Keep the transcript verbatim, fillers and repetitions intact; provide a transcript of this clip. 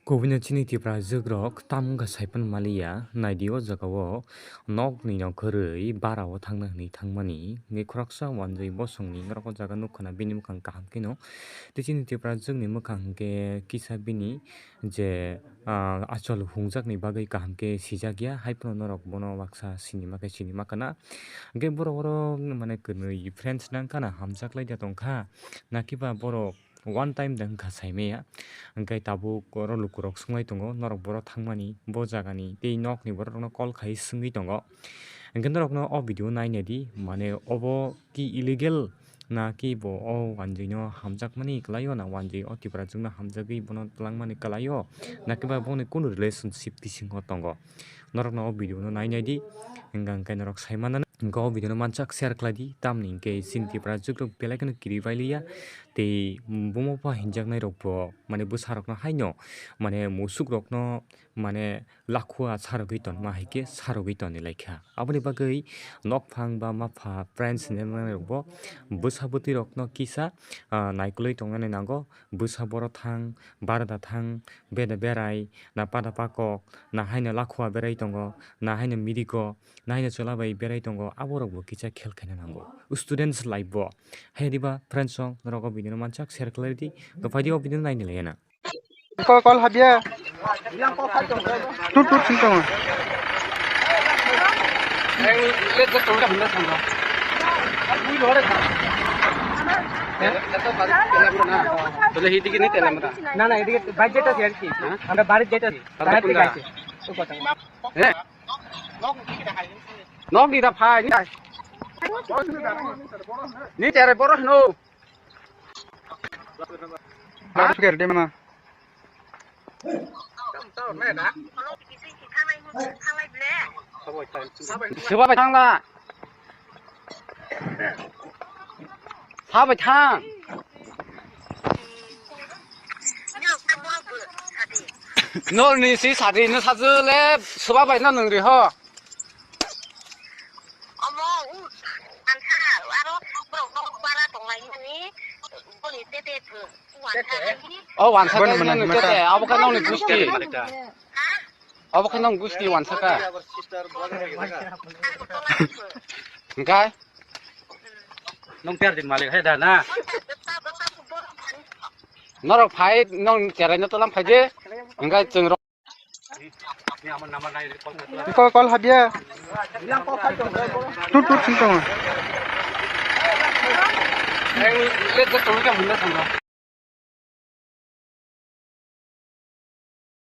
Kubui no chini Tiprajwk rok tam wngkha sai phano maliya, naidi o jaga o nok ni nongkhorwi bara o thangna hwnwi thangmani, hwnwi khoroksa wanjwi bosong ni norok o jaga nukha na bini mwkhang kaham khe no. Tei chini Tiprajwk ni mwkhang hwnkhe kisa bini je, ah, achol hwngjak ni bagwi kaham khe sijak ya, hai phano norok bono baksa sinima khe sinima kana. Hwnkhe borok oro mane kwnwi friends nang kana hamjak lai da tongkha, nakiba borok one time da wngkha saimaya. Hwnkhe tabuk oro lukurok swngwi tongo, norok boro thangmani, bo jagani tei nokni borok rokno call khai swngwi tongo. Hwnkhe norokno o video naina di, mane obo ki illegal na ki bo o wanjwino hamjakmani kwlaio na wanjwi o Tiprajwkno hamjagwi bono twlangmani kwlaio, nakiba boni kunu relationship bisingo tongo. Norokno o video no nainai di, hwnkha hwnkhe norok sai manna. Hwnkhe o video no mansak share khlai di, tamni hwnkhe chini Tiprajwk rok belai kheno kiri bai liya, tei buma pha hinjaknai rok bo mane bwsa rokno haino mane musuk rokno mane lakhua sarogwi tonma hai khe sarogwi toni lai kha. Aboni bagwi nokphang ba mapha friends hinjaknai rok bo bwsa bwtwi rokno kisa, ah, naikolwi tongnani nango, bwsa boro thang, barada thang, beda berai, na pada pakok, na haino lakhua berai tongo, na haino midigo, na haino chwla bai berai tongo, aborok bo kisa khel khaina nango. Students life bo. Hai diba friends song, norok o video no mansak share khlai di, dophai di o video no naini laiya na. Call, call habia. Tut, tut, sing tongo. তাহলে এইদিকে নিতে এলাম আমরা। না, না, এদিকে বাইরে যেতে আছি আর কি। হ্যাঁ? আমরা বাড়ির যেতে আছি। তাহলে বাইরে কোন থেকে জায়গা? আসি। ও কথা। হ্যাঁ? Nok ni da phai, ni da. Ni tere boro hino. Loudspeaker de mana? Soba bai thang la. Soba bai thang. Nor ni si sadi no sajw le soba bai no nung ri ho. Omo, u, ansa, aro, borok, borok, bara tonglaimani, boni tete, thwng, u, ansa, ani. O, wansa. Boni ke mana, nini mana tete, ka? Abo khe nongni gusti. Ha? Abo khe nong gusti wansa ka. Ang tolai thwng. Hingkai? Nong ter din malik hai da na? Norok phai, nong cherai no tolam phai de. Hingkai chwng rok. Call, call habia. Tut, tut, sing tongo.